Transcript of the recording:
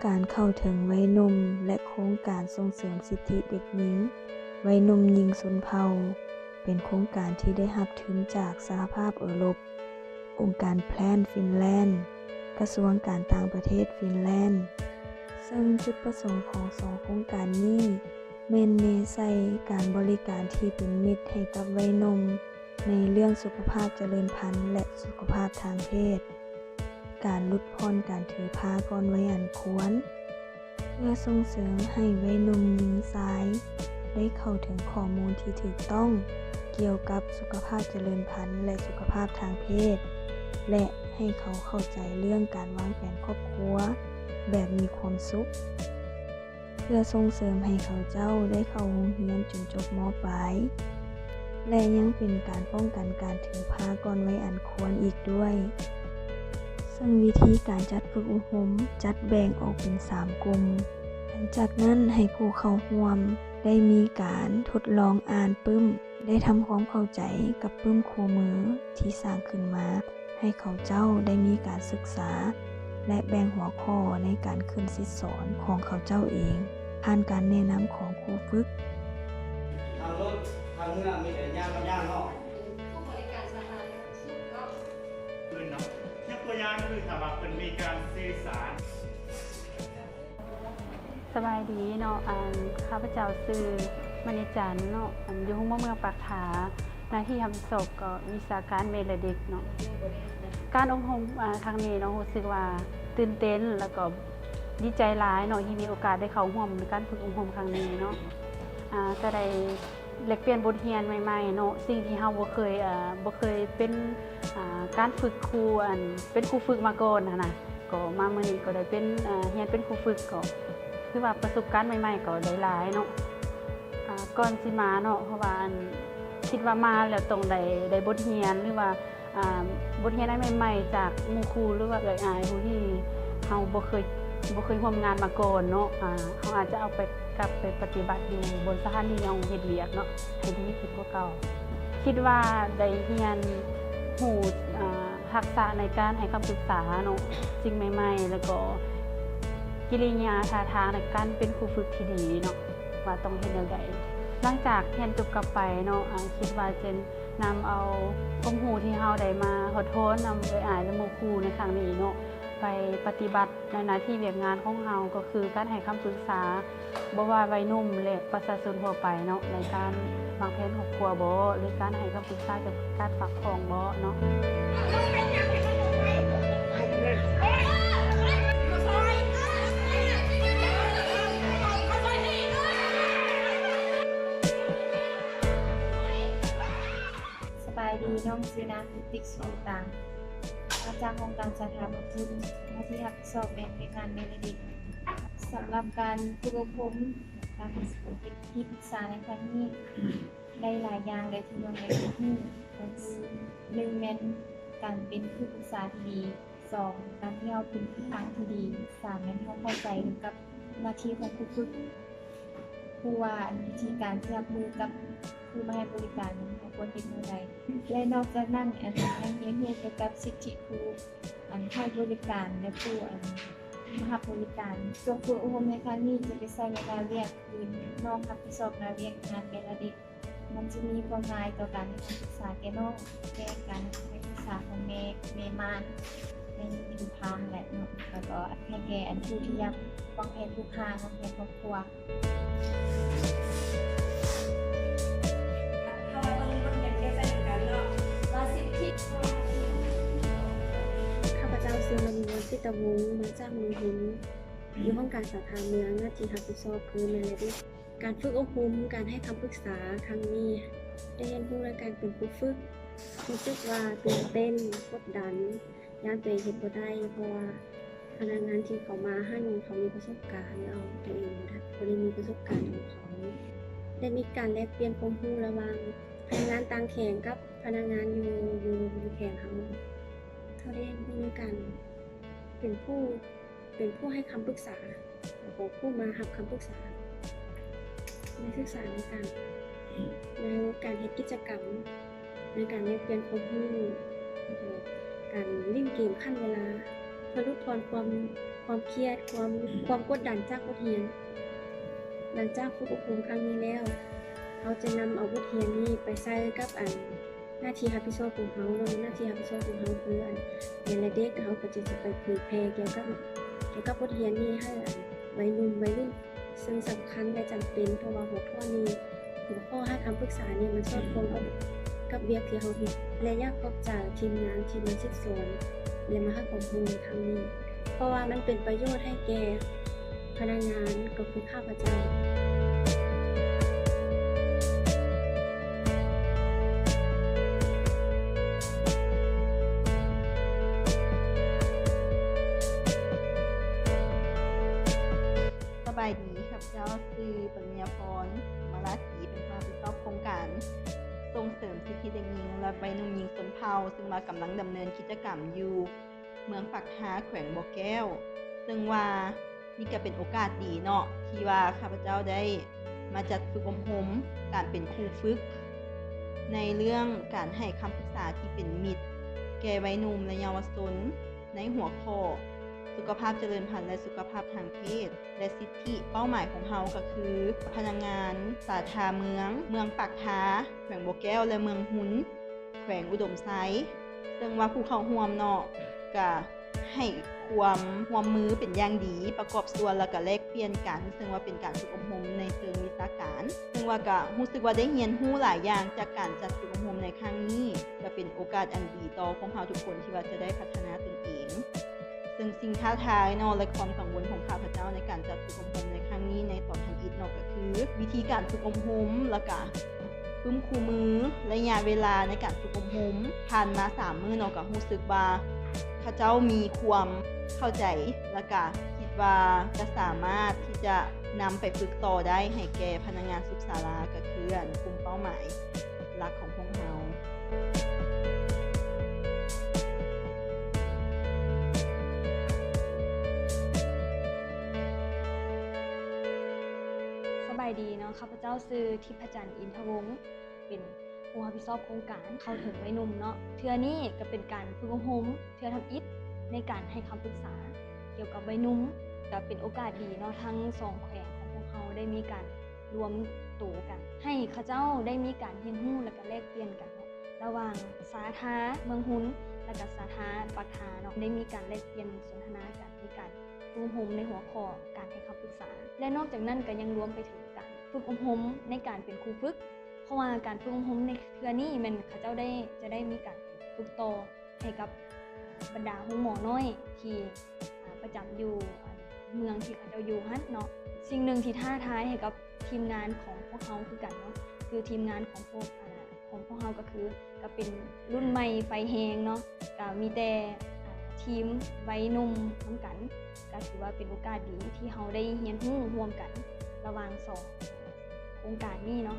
ການເຂົ້າເຖິງໄວໜຸ່ມ ແລະ ໂຄງການສົ່ງເສີມສິດທິເດັກຍິງ, ໄວໜຸ່ມຍິງຊົນເຜົ່າ ເປັນໂຄງການທີ່ໄດ້ຮັບທຶນຈາກສະຫະພາບເອີຣົບ, ອົງການ Plan Finland, ກະຊວງການຕ່າງປະເທດຟິນແລນ, ເຊິ່ງຈຸດປະສົງຂອງສອງໂຄງການນີ້ ແມ່ນເນັ້ນໃສ່ການບໍລິການທີ່ເປັນມິດໃຫ້ກັບໄວໜຸ່ມ ໃນເລື່ອງສຸຂະພາບຈະເລີນພັນ ແລະ ສຸຂະພາບທາງເພດ, ການຫຼຸດຜ່ອນການຖືພາກ່ອນໄວອັນຄວນ, ເພື່ອສົ່ງເສີມໃຫ້ໄວໜຸ່ມຍິງຊາຍໄດ້ເຂົ້າເຖິງຂໍ້ມູນທີ່ຖືກຕ້ອງກ່ຽວກັບສຸຂະພາບຈະເລີນພັນ ແລະ ສຸຂະພາບທາງເພດ ແລະ ໃຫ້ເຂົາເຂົ້າໃຈເລື່ອງການວາງແຜນຄອບຄົວແບບມີຄວາມສຸກ. ເພື່ອສົ່ງເສີມໃຫ້ເຂົາເຈົ້າໄດ້ເຂົ້າໂຮງຮຽນຈົນຈົບ ມ.ປາຍ ແລະ ຍັງເປັນການປ້ອງກັນການຖືພາກ່ອນໄວອັນຄວນອີກດ້ວຍ. ເຊິ່ງວິທີການຈັດຝຶກອົບຮົມ ຈັດແບ່ງອອກເປັນສາມກຸ່ມ. ຫຼັງຈາກນັ້ນໃຫ້ຜູ້ເຂົ້າຮ່ວມໄດ້ມີການທົດລອງອ່ານປຶ້ມ, ໄດ້ທຳຄວາມເຂົ້າໃຈກັບປຶ້ມຄູ່ມືທີ່ສ້າງຂຶ້ນມາ. ໃຫ້ເຂົາເຈົ້າໄດ້ມີການສຶກສາ ແລະ ແບ່ງຫົວຂໍ້ໃນການຂຶ້ນສິດສອນຂອງເຂົາເຈົ້າເອງ ຜ່ານການແນະນຳຂອງຄູຝຶກ. ທາງລົດ ທາງເຮືອມີແຕ່ຍ່າງກັບຍ່າງເນາະ. ຜູ້ບໍລິການສາທາລະນະສຸກເນາະ. ອື່ນເນາະ. ຍົກຕົວຢ່າງຄືຖ້າວ່າເພິ່ນມີການສື່ສານ. ສະບາຍດີເນາະ ອັນ ຂ້າພະເຈົ້າຊື່ ມະນີຈັນເນາະ ອັນ ຢູ່ໂຮງໝໍເມືອງປາກທາ ໜ້າທີ່ຮັບຜິດຊອບກໍວິຊາການແມ່ ແລະ ເດັກເນາະ. ການອົບຮົມ ອາ ຄັ້ງນີ້ເນາະ ຮູ້ສຶກວ່າຕື່ນເຕັ້ນ ແລ້ວກໍດີໃຈຫຼາຍເນາະ ທີ່ມີໂອກາດໄດ້ເຂົ້າຮ່ວມໃນການຝຶກອົບຮົມຄັ້ງນີ້ເນາະ ອາ ກໍໄດ້ແລກປ່ຽນບົດຮຽນໃໝ່ໆເນາະ ສິ່ງທີ່ເຮົາບໍ່ເຄີຍ ອາ ບໍ່ເຄີຍເປັນ ອາ ການຝຶກຄູ ອັນ ເປັນຄູຝຶກມາກ່ອນຫັ້ນນະ. ກໍມາມື້ນີ້ກໍໄດ້ເປັນ ເອີ ຮຽນເປັນຄູຝຶກ ກໍຖືວ່າປະສົບການໃໝ່ໆກໍໄດ້ຫຼາຍເນາະ ອາ ກ່ອນຊິມາເນາະ ເພາະວ່າ ອັນ ຄິດວ່າມາແລ້ວຕ້ອງໄດ້ ໄດ້ບົດຮຽນ ຫຼືວ່າ ອາ ບົດຮຽນອັນໃໝ່ໆຈາກໝູ່ຄູ່ ຫຼືວ່າເອື້ອຍອ້າຍຜູ້ທີ່ເຮົາບໍ່ເຄີຍ ບໍ່ເຄີຍຮ່ວມງານມາກ່ອນເນາະ ອາ ເຮົາອາດຈະເອົາໄປ ກັບໄປປະຕິບັດຢູ່ບົນສະຖານທີ່ເຮົາເຮັດວຽກເນາະ ໃຫ້ດີຂຶ້ນກວ່າເກົ່າ. ຄິດວ່າໄດ້ຮຽນຮູ້ ອາ ທັກສະໃນການໃຫ້ຄຳປຶກສາເນາະ ສິ່ງໃໝ່ໆ ແລ້ວກໍກິລິຍາທ່າທາງໃນການເປັນຄູຝຶກທີ່ດີເນາະ ວ່າຕ້ອງເຮັດແນວໃດ. ຫຼັງຈາກຮຽນຈົບກັບໄປເນາະ ອາ ຄິດວ່າຈະນຳເອົາຄວາມຮູ້ທີ່ເຮົາໄດ້ມາຖອດຖອນນຳເອື້ອຍອ້າຍ ແລະ ໝູ່ຄູ່ໃນຄັ້ງນີ້ເນາະ ໄປປະຕິບັດ ໃນໜ້າທີ່ວຽກງານຂອງເຮົາ ກໍຄືການໃຫ້ຄຳປຶກສາ ບໍ່ວ່າໄວໜຸ່ມ ແລະ ປະຊາຊົນທົ່ວໄປເນາະ ໃນການວາງແຜນຄອບຄົວບໍ ຫຼື ການໃຫ້ຄຳປຶກສາກ່ຽວກັບການຝາກທ້ອງບໍເນາະ. ສະບາຍດີ, ນ້ອງຊື່ນາງ ຕຸດຕິກ ສຸໂຕຕາ ມາຈາກຫ້ອງການສາທາລະນະສຸກ ໜ້າທີ່ຮັບຜິດຊອບແມ່ນວຽກງານແມ່ ແລະ ເດັກ. ສຳລັບການຝຶກອົບຮົມ ການເຮັດທີ່ປຶກສາໃນຄັ້ງນີ້ ໄດ້ຫຼາຍຢ່າງເລີຍທີ່ນ້ອງໄດ້ຮຽນຮູ້ ກໍຄື ໜຶ່ງ ແມ່ນການເປັນທີ່ປຶກສາທີ່ດີ, ສອງ ການທີ່ເຮົາເປັນທິດທາງທີ່ດີ, ສາມ ແມ່ນເຮົາເຂົ້າໃຈກັບໜ້າທີ່ຂອງຄູຝຶກ. ຮູ້ວ່າ ອັນ ວິທີການທີ່ຮັບມືກັບຜູ້ມາໃຫ້ບໍລິການ ເຮົາຄວນເຮັດແນວໃດ ແລະ ນອກຈາກນັ້ນ ອັນ ຍັງຮຽນຮູ້ກ່ຽວກັບສິດທິຜູ້ ອັນ ໃຫ້ບໍລິການ ແລະ ຜູ້ ອັນ ມາຮັບບໍລິການ. ຊ່ວງຝຶກອົບຮົມໃນຄັ້ງນີ້ ຈະໄປໃຊ້ໃນໜ້າວຽກ ຄື ນ້ອງຮັບຜິດຊອບໜ້າວຽກງານແມ່ ແລະ ເດັກ. ມັນຈະມີຄວາມໝາຍຕໍ່ການໃຫ້ຄຳປຶກສາແກ່ນ້ອງ ແກ່ການໃຫ້ຄຳປຶກສາຂອງແມ່ ແມ່ມ່ານ ແມ່ນເປັນພານແຫຼະເນາະ ແລ້ວກໍໃຫ້ແກ່ອັນຜູ້ທີ່ຢາກວາງແຜນລູກຄ້າ ວາງແຜນຄອບຄົວ. ຂ້າພະເຈົ້າຊື່ ມະນີວັນ ຈິດຕະວົງ ມາຈາກເມືອງຮຸນ ຢູ່ຫ້ອງການສາທາເມືອງ ໜ້າທີ່ຮັບຜິດຊອບຄືແມ່ ແລະ ເດັກ. ການຝຶກອົບຮົມ ການໃຫ້ຄຳປຶກສາຄັ້ງນີ້ ໄດ້ຮຽນຮູ້ໃນການເປັນຄູຝຶກ ຮູ້ສຶກວ່າຕື່ນເຕັ້ນ, ກົດດັນ, ຢ້ານຕົວເອງເຮັດບໍ່ໄດ້ ເພາະວ່າພະນັກງານທີ່ເຂົາມາຫັ້ນ ເຂົາມີປະສົບການ, ແລ້ວຕົວເອງບໍ່ໄດ້ ບໍ່ໄດ້ມີປະສົບການຂອງເຂົາ. ໄດ້ມີການແລກປ່ຽນຄວາມຮູ້ລະຫວ່າງພະນັກງານຕ່າງແຂວງກັບພະນັກງານຢູ່ ຢູ່ ຢູ່ແຂວງເຮົາ. ເຮົາໄດ້ຮຽນຮູ້ໃນການເປັນຜູ້ ເປັນຜູ້ໃຫ້ຄຳປຶກສາ ແລ້ວກໍຜູ້ມາຮັບຄຳປຶກສາ ໄດ້ສຶກສາໃນການ ໃນການເຮັດກິດຈະກຳ ໃນການແລກປ່ຽນຄວາມຮູ້ ແລ້ວກໍການຫຼິ້ນເກມຂັ້ນເວລາ ເພື່ອຫຼຸດຜ່ອນຄວາມ ຄວາມຄຽດ, ຄວາມ, ຄວາມກົດດັນຈາກບົດຮຽນ. ຫຼັງຈາກຝຶກອົບຮົມຄັ້ງນີ້ແລ້ວ, ເຮົາຈະນຳເອົາບົດຮຽນນີ້ໄປໃຊ້ກັບ ອັນ, ໜ້າທີ່ຮັບຜິດຊອບຂອງເຮົາເນາະ, ໜ້າທີ່ຮັບຜິດຊອບຂອງເຮົາຄື ອັນ, ເປັນແລະເດັກ, ເຮົາກໍຈະ, ຈະໄປເຜີຍແຜ່ກ່ຽວກັບ, ກ່ຽວກັບບົດຮຽນນີ້ໃຫ້ ອັນ, ໄວໜຸ່ມ, ໄວລຸ້ນ, ເຊິ່ງສຳຄັນ ແລະ ຈຳເປັນ, ເພາະວ່າຫົວຂໍ້ນີ້, ຫົວຂໍ້ໃຫ້ຄຳປຶກສານີ້ ມັນສອດຄ່ອງກັບ, ກັບວຽກທີ່ເຮົາເຮັດ ແລະ ຢາກຂອບໃຈທີມງານທີ່ມາສືບສວນ ແລະ ມາໃຫ້ຄວາມຮູ້ໃນຄັ້ງນີ້ ເພາະວ່າມັນເປັນປະໂຫຍດໃຫ້ແກ່ພະນັກງານ ກໍຄືຂ້າພະເຈົ້າ. ສະບາຍດີ, ຂ້າພະເຈົ້າຊື່ ປະລິນຍາພອນ ມາລາສີ ເປັນຜູ້ຮັບຜິດຊອບໂຄງການສົ່ງເສີມສິດທິເດັກຍິງ ແລະ ໄວໜຸ່ມຍິງຊົນເຜົ່າ ເຊິ່ງວ່າກຳລັງດຳເນີນກິດຈະກຳຢູ່ເມືອງປາກທາ ແຂວງບໍ່ແກ້ວ ເຊິ່ງວ່ານີ້ກະເປັນໂອກາດດີເນາະ ທີ່ວ່າຂ້າພະເຈົ້າໄດ້ມາຈັດຝຶກອົບຮົມການເປັນຄູຝຶກ ໃນເລື່ອງການໃຫ້ຄຳປຶກສາທີ່ເປັນມິດແກ່ໄວໜຸ່ມ ແລະ ເຍົາວະຊົນ ໃນຫົວຂໍ້ສຸຂະພາບຈະເລີນພັນ ແລະ ສຸຂະພາບທາງເພດ ແລະ ສິດທິ. ເປົ້າໝາຍຂອງເຮົາກໍຄືພະນັກງານສາທາເມືອງ, ເມືອງປາກທາ ແຂວງບໍ່ແກ້ວ ແລະ ເມືອງຮຸນ ແຂວງອຸດົມໄຊ, ເຊິ່ງວ່າຜູ້ເຂົ້າຮ່ວມເນາະ ກະໃຫ້ຄວາມຮ່ວມມືເປັນຢ່າງດີ, ປະກອບສ່ວນ ແລ້ວກະແລກປ່ຽນກັນ, ເຊິ່ງວ່າເປັນການຝຶກອົບຮົມໃນເຊີງວິຊາການ, ເຊິ່ງວ່າກະຮູ້ສຶກວ່າໄດ້ຮຽນຮູ້ຫຼາຍຢ່າງຈາກການຈັດຝຶກອົບຮົມໃນຄັ້ງນີ້. ກະເປັນໂອກາດອັນດີຕໍ່ພວກເຮົາທຸກຄົນທີ່ວ່າຈະໄດ້ພັດທະນາຕົນເອງ. ເຊິ່ງສິ່ງທ້າທາຍເນາະ ແລະ ຄວາມກັງວົນຂອງຂ້າພະເຈົ້າໃນການຈັດຝຶກອົບຮົມໃນຄັ້ງນີ້ ໃນຕອນທຳອິດເນາະ ກໍຄືວິທີການຝຶກອົບຮົມ ແລ້ວກະປຶ້ມຄູ່ມື, ໄລຍະເວລາໃນການຝຶກອົບຮົມຜ່ານມາສາມມື້ເນາະ ກໍຮູ້ສຶກວ່າເຂົາເຈົ້າມີຄວາມເຂົ້າໃຈ ແລ້ວກະຄິດວ່າຈະສາມາດທີ່ຈະນຳໄປຝຶກຕໍ່ໄດ້ໃຫ້ແກ່ພະນັກງານສຸກສາລາ ກໍຄື ອັນ ກຸ່ມເປົ້າໝາຍ ຫຼັກຂອງພວກເຮົາ. ສະບາຍດີເນາະ, ຂ້າພະເຈົ້າຊື່ ທິບພະຈັນ ອິນທະວົງ ເປັນຜູ້ຮັບຜິດຊອບໂຄງການເຂົ້າເຖິງໄວໜຸ່ມເນາະ. ເທື່ອນີ້ກໍເປັນການຝຶກອົບຮົມເທື່ອທຳອິດໃນການໃຫ້ຄຳປຶກສາກ່ຽວກັບໄວໜຸ່ມ. ກໍເປັນໂອກາດດີເນາະ, ທັງສອງແຂວງຂອງພວກເຮົາໄດ້ມີການ ລວມໂຕກັນ ໃຫ້ເຂົາເຈົ້າໄດ້ມີການຮຽນຮູ້ ແລະ ກະແລກປ່ຽນກັນເນາະ ລະຫວ່າງສາທາເມືອງຮຸນ ແລະ ກະສາທາປາກທາເນາະ, ໄດ້ມີການແລກປ່ຽນສົນທະນາກັນ ມີການຝຶກອົບຮົມໃນຫົວຂໍ້ການໃຫ້ຄຳປຶກສາ ແລະ ນອກຈາກນັ້ນກະຍັງລວມໄປເຖິງການຝຶກອົບຮົມໃນການເປັນຄູຝຶກ ເພາະວ່າການຝຶກອົບຮົມໃນເທື່ອນີ້ແມ່ນເຂົາເຈົ້າໄດ້ ຈະໄດ້ມີການຝຶກຕໍ່ ໃຫ້ກັບບັນດາໂຮງໝໍນ້ອຍທີ່ ອາ ປະຈຳຢູ່ ອັນ ເມືອງທີ່ເຂົາເຈົ້າຢູ່ຫັ້ນເນາະ. ສິ່ງໜຶ່ງທີ່ທ້າທາຍໃຫ້ກັບທີມງານຂອງພວກເຮົາຄືກັນເນາະ ຄືທີມງານຂອງພວກ ອາ ຂອງພວກເຮົາກໍຄື ກໍເປັນລຸ້ນໃໝ່ໄຟແຮງເນາະ, ກໍມີແຕ່ ອາ ທີມໄວໜຸ່ມນຳກັນ, ກໍຖືວ່າເປັນໂອກາດດີທີ່ເຮົາໄດ້ຮຽນຮູ້ຮ່ວມກັນລະຫວ່າງສອງໂຄງການນີ້ເນາະ.